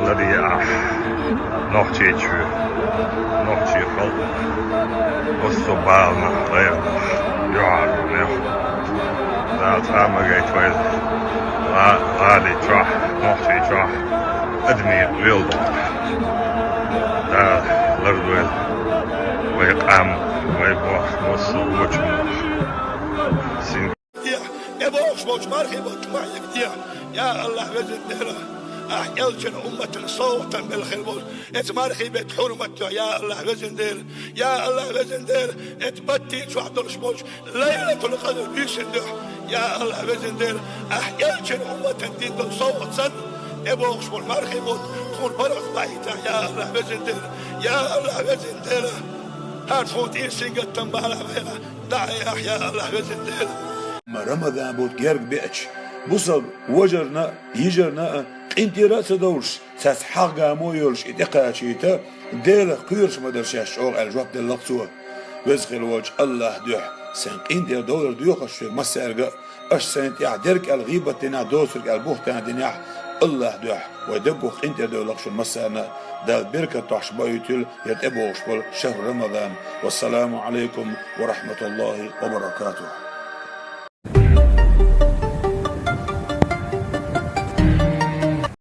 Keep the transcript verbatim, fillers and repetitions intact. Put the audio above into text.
Ладе ахь, нохчий чу, нохчий халкъ, оцу бала нах, гӀайгӀа нах, юьхьӀаьржо нах. Дала цхьа а ма гайта вай гӀа-, гӀали чохь, нохчий чохь, адамийн лела дохуш. Дала лардойла вай къам, вай боху массо а вочу нах. Син- Дехьа, тӀебогӀуш болчу мархий бутт ма хьегна дехьа. Я АллахӀ, везан Дела, ахь элчан умматан совгӀатан белла хир болу эцу мархий беттан хьурмат до, я АллахӀ, везан Дела. Я АллахӀ, везан Дела, эцу баттий чохь долуш болчу Лайлатул-Къадр буьйсанна дуьхьа, я АллахӀ, везан Дела, ахь элчан умматан дина долу совгӀат санна, тӀебогӀуш болу мархий бутт тхуна паргӀат ма хьийта, я АллахӀ, везан Дела. Я АллахӀ, везан Дела, хӀара тхуна тӀера сингаттам балахь вайгӀа. ДӀаӀе ахь, я АллахӀ, везан Дела. Амма Рамадан бутт герга беача, бусалба вожарна а, йижарна а къинтӀера а ца довлуш, цаьрца хьагӀ-гамо а йолуш и тӀекхачийта, Делах кхоьруш ма дара шаьш чӀогӀа аьлла жоп делла-кх цо. Веза хила волчу АллахӀан дуьхьа сайн къинтӀера довлар доьху ас шуьга массаьрга а, аша сайна тӀехь дерг аьлла гӀийбат динехь, доцург аьлла бухӀтан динехь, АллахӀан дуьхьа вай даггара къинтӀера довла-кх шуна массарна а, Дала беркат тохьуш бахьуьйтийла хӀара тӀебогӀуш болу шахьру Рамадан. Вассаламу Ӏалайкум ва рахьматуллахӀи ва баракатухӀ.